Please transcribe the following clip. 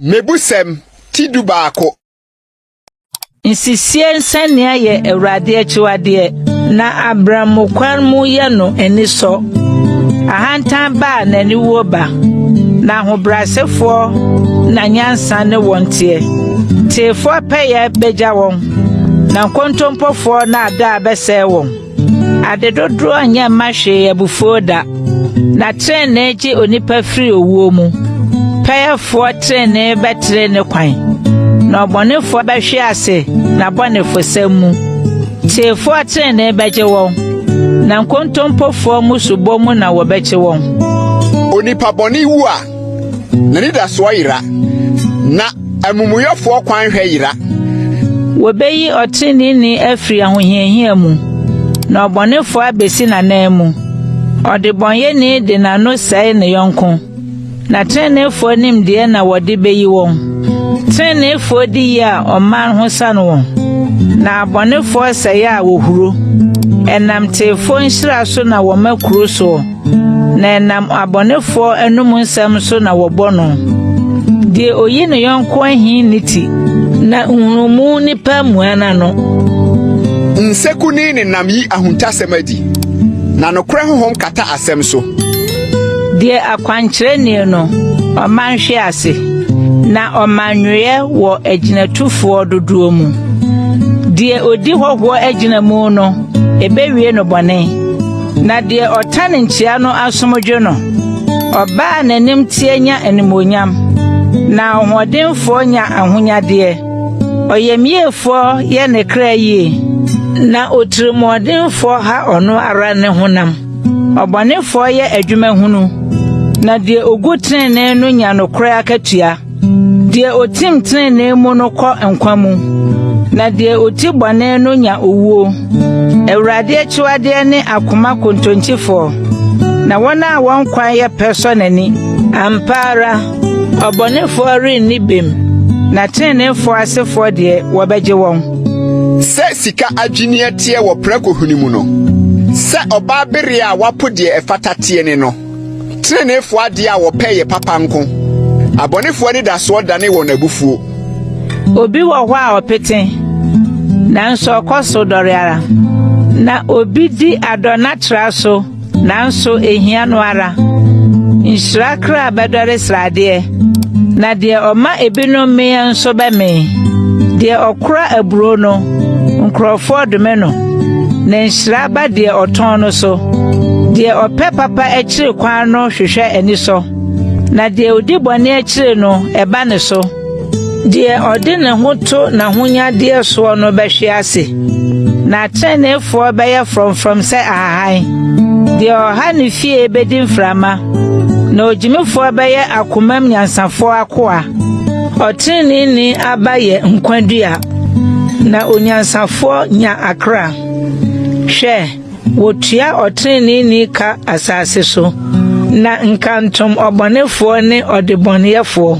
Mmebusɛm ti dubaako. Nsisie nsania yɛ Awurade akyiwadeɛ, na abrammo kwan mu yɛ no anisɔ. Ahantan ba a n'aniwuo ba, na ahobrɛasefoɔ na nyansa ne wɔn teɛ. Teefoɔ pɛyɛ bɛgya wɔn, na nkontompofoɔ nnaadaa bɛsɛe wɔn. Ade dodoɔ nyɛ mma hwee abufuo da, na trenee gye onipa firi owuo mu. Pɛyɛfoɔ trenee bɛtere ne kwan, na ɔbɔnefoɔ bɛhwe ase n'abɔnefosɛm mu. Teefoɔ trenee bɛgye wɔn, na nkontompofoɔ mmusubɔ mu na wɔbɛkye wɔn. Onipa bɔne wu a, n'anidasoɔ yera, na amumuyɛfoɔ kwan hwɛ yera. Wobeyi ɔtreneeni afiri ahohiahia mu, na ɔbɔnefo abesi n'anan mu. Ɔdebɔneyɛni de n'ano sɛe ne yɔnko, na treneefo nimdeɛ na wɔde beyi wɔn. Treneefo di yie a ɔman ho sane wɔn, na abɔnefo sɛe a wohuro. Ɛnam teefo nhyira so na wɔma kuro soɔ. Na ɛnam abɔnefoɔ anom nsɛm so na wɔbɔ no. Deɛ oyi ne yɔnko ahi ne ti, na nhunumu nipa mua n'ano. Nsekuni nenam yi ahuntasɛm adi, na nokorɛ honhom kata asɛm so. Deɛ akwankyerɛ nnie no, ɔman hwe ase, na ɔmannwoeɛ wɔ agyinatufoɔ dodoɔ mu. Deɛ odi hɔhoɔ agyina mu no, ebewie no bɔne. Na deɛ ɔtane nkyea no asom dwo no. Ɔbaa a n'anim teɛ nya animuonyam, na ɔhoɔdenfoɔ nya ahonyadeɛ. Ɔyamyiefoɔ yɛ ne kra yie, na otirimuɔdenfoɔ ha ɔno ara ne honam. Ɔbɔnefoɔ yɛ adwuma hunu, na deɛ ogu trenee no nya nokorɛ akatua. Deɛ otim trenee mu no kɔ nkwa mu, na deɛ oti bɔne no nya owuo. Awurade akyiwadeɛ ne akoma kontonkyifoɔ, na wɔn a wɔn kwan yɛ pɛ sɔ n'ani. Ampa ara, ɔbɔnefoɔ renni bem, na treneefoɔ asefoɔ deɛ wɔbɛgye wɔn. Sɛ sika adwinneɛ teɛ wɔ prako hwene mu no, sɛ ɔbaa bereɛ a wapo deɛ ɛfata teɛ ne no. Treneefoɔ adeɛ a wɔpɛ yɛ papa nko, abɔnefoɔ anidasoɔ dane wɔn abufuo. Obi wɔ hɔ a ɔpete, nanso ɔkɔ so dɔre ara, na obi di adɔna tra so, nanso ehia no ara. Nhyira kra bɛdɔre sradeɛ, na deɛ ɔma ebinom mee nso bɛmee. Deɛ ɔkora aburow no, nkurɔfoɔ dome no, na nhyira ba deɛ ɔtɔn no so. Deɛ ɔpɛ papa akyiri kwan no hwehwɛ anisɔ, na deɛ odi bɔne akyiri no, ɛba ne so. Deɛ ɔde ne ho to n'ahonyadeɛ soɔ no bɛhwe ase, na atreneefoɔ bɛyɛ frɔmfrɔm sɛ ahahan. Deɛ ɔha ne fie bedi mframa, na ogyimifoɔ bɛyɛ akomam nyansafoɔ akoa. Ɔtreneeni aba yɛ nkwa dua, na onyansafoɔ nya akra. Hwɛ, wotua ɔtreneeni ka asase so, na nkantom ɔbɔnefoɔ ne ɔdebɔneyɛfoɔ.